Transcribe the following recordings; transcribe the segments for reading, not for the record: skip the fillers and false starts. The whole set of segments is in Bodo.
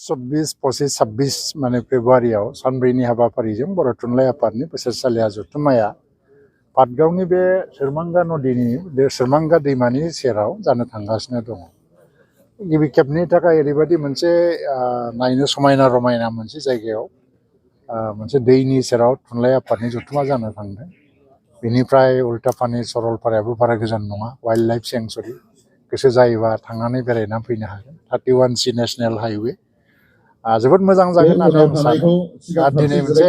24-25-26 माने फेब्रुवारियाव सानब्रैनि हाबाफारिजों बर' थुनलाइ आफादनि बोसोरसालिया जथुम्माया पाटगावनि बे सोरमांगा नदीनि सोरमांगा दैमानि सेराव जानो थांगासिनो दङ। गिबि खेबनि थाखाय ओरैबायदि मोनसे नायनो समायना रमायना मोनसे जायगायाव मोनसे दैनि सेराव थुनलाइ आफादनि जथुम्मा जानो थांदों। बेनिफ्राय उल्टापानि सरलपारायाबो बारा गोजान नङा, वाइल्ड लाइफ सेंक्सुरि। गोसो जायोबा थांनानै बेरायना फैनो हागोन। 31C नेशनेल हाइवे जोबोद मोजां जागोन होननानै आं सानो। दिनै मोनसे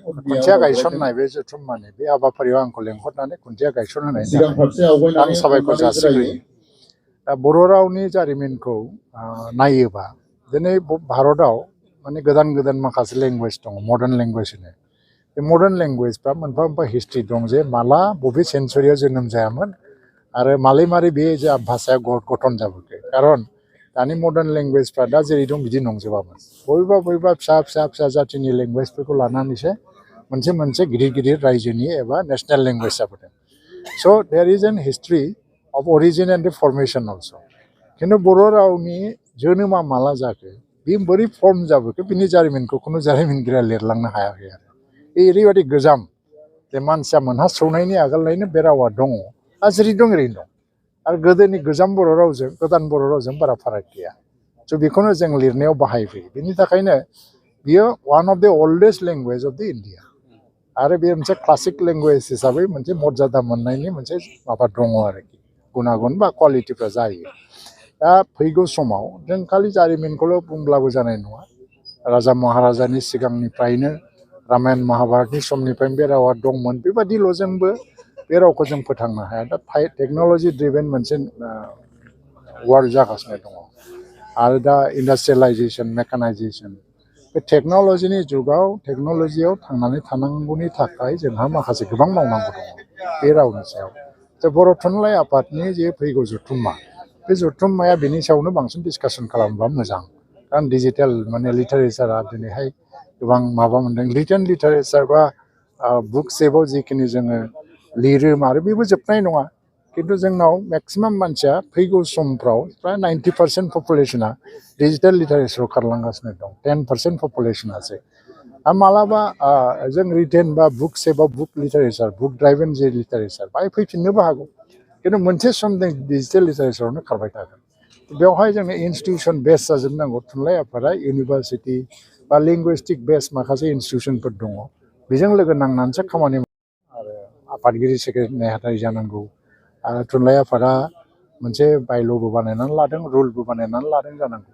खुन्थिया गायसननाय बे जथुम्मानि बे हाबाफारियाव आंखौ लेंहरनानै खुन्थिया गायसनहोनायनि थाखाय आं साबायखर जासिग्रोयो। दा बर' रावनि जारिमिनखौ नायोबा दिनै भारतआव माने गोदान गोदान माखासे लेंगुवेज दङ, मडार्न लेंगुवेज होनो। बे मडार्न लेंगुवेजफ्रा मोनफा मोनफा हिस्ट्रि दं जे माला बबे सेन्सुरियाव जोनोम जायामोन आरो मालै मारै बे भाषाया गठन जाबोखो। खारन दानि मडार्न लेंगुवेजफ्रा दा जेरै दं बिदि नंजोबामोन। बबेबा फिसा जाथिनि लेंगुवेजफोरखौ लानानैसो मोनसे गिदिर गिदिर रायजोनि एबा नेशनेल लेंगुवेज जाबोदों। So' there is an history of origin and formation also. खिन्थु बर' रावनि जोनोमा माला जाखो, बे बोरै फर्म जाबोखो, बिनि जारिमिनखौ खुनु जारिमिनगिरिया लिरलांनो हायाखै आरो। बे ओरैबायदि गोजाम जे मानसिया मोनहासौनायनि आगोलनिफ्रायनो बे रावा दङ, जेरै दं ओरैनो दं। आरो गोदोनि गोजाम बर' रावजों गोदान बर' रावजों बारा फाराग गैया। स' बेखौनो जों लिरनायाव बाहायफैयो। बेनि थाखायनो बियो वान अफ द अल्डेस्ट लेंगुवेज अफ द इन्डिया। आरो बे मोनसे क्लासिक लेंगुवेज हिसाबै मोनसे मर्यादा मोननायनि मोनसे माबा दङ आरोखि, गुनागुन बा क्वालिटिफ्रा जायो। दा फैगौ समाव जों खालि जारिमिनखौल' बुंब्लाबो जानाय नङा। राजा महाराजानि सिगांनिफ्रायनो रामायण महाभारतनि समनिफ्रायनो बे रावा दंमोन, बेबादिल'जोंबो बे रावखौ जों फोथांनो हाया। दा टेक्न'लजि ड्रिभेन मोनसे वार्ल्ड जागासिनो दङ। आरो दा इन्डास्ट्रियेलाइजेसन, मेकानाइजेसन, बे टेक्न'लजिनि जुगाव टेक्न'लजियाव थांनानै थानांगौनि थाखाय जोंहा माखासे गोबां मावनांगौ दङ बे रावनि सायाव। दा बर' थुनलाइ आफादनि जे फैगौ जथुम्मा, बे जथुम्माया बेनि सायावनो बांसिन डिसकासन खालामोबा मोजां। कारण डिजिटेल माने लिटारेचारा दिनैहाय गोबां माबा मोनदों। रिटेन लिटारेचार बा बुक सेभाव जिखिनि जोङो लिरो आरो बेबो जोबनाय नङा। खिन्थु जोंनाव मेक्सिमाम मानसिया फैगौ समफ्राव फ्राय 90% पपुलेसना डिजिटेल लिटारेचाराव खारलांगासिनो दं। 10% पपुलेसनासो। आरो मालाबा जों रिटेन बा बुक सेभाव बुक लिटारेचार, बुक ड्राइभेन जे लिटारेचार बाहाय फैफिननोबो हागौ। खिन्थु मोनसे सम जों डिजिटेल लिटारेचारावनो खारबाय थागोन। बेवहाय जोंनो इनस्टिटिउसन बेस जाजोबनांगौ। थुनलाइ आफादा इउनिभारसिटि बा लिंगुइस्टिक बेस माखासे इनस्टिटिउसनफोर दङ। बेजों लोगो नांनानैसो खामानि आरो आफादगिरि सेक्रेटारि नेहाथारि जानांगौ। आरो थुनलाइ आफादा मोनसे बायल'बो बानायनानै लादों, रुलबो बानायनानै लादों जानांगौ।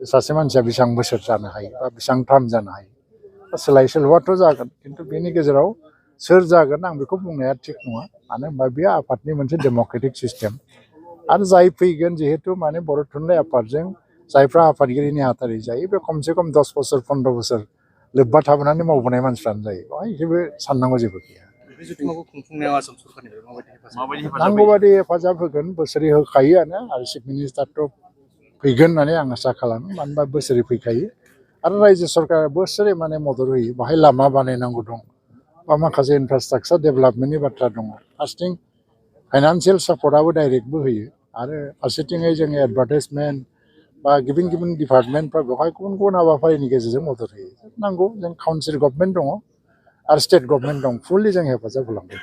सासे मानसिया बेसेबां बोसोर जानो हायो बा बेसेबां टार्म जानो हायो। सोलाय सोल'आथ' जागोन, खिन्थु बेनि गेजेराव सोर जागोन आं बेखौ बुंनाया थिग नङा। मानो होनबा बे आफादनि मोनसे डेम'क्रेटिक सिस्टेम। आरो जाय फैगोन जिहेतु माने बर' थुनलाइ आफादजों जायफ्रा आफादगिरि नेहाथारि जायो, बे खमसे खम 10 बोसोर 15 बोसोर लोब्बा थाबोनानै मावबोनाय मानसिफ्रानो जायो। बेवहाय जेबो साननांगौ जेबो गैया। नांगौ बादि हेफाजाब होगोन, बोसोरै होखायोआनो। आरो चिफ मिनिस्टारथ' फैगोन होननानै आं आसा खालामो। मानो होनबा बोसोरै फैखायो। आरो रायजो सरकारा बोसोरै माने मदद होयो। बाहाय लामा बानायनांगौ दं बा माखासे इनफ्रास्ट्राक्चार डेभेलपमेन्टनि बाथ्रा दङ। फार्स्टिं फाइनान्सियेल सापर्टआबो डाइरेक्टबो होयो। आरो फारसेथिङै जोङो एडभार्टाइजमेन्ट बा गुबुन गुबुन डिपार्टमेन्टफ्रा बेवहाय गुबुन गुबुन हाबाफारिनि गेजेरजों मदद होयो। नांगौ, जों काउन्सिल गभर्नमेन्ट दङ आरो स्टेट गभर्नमेन्ट दं, फुललि जों हेफाजाब होलांगौ।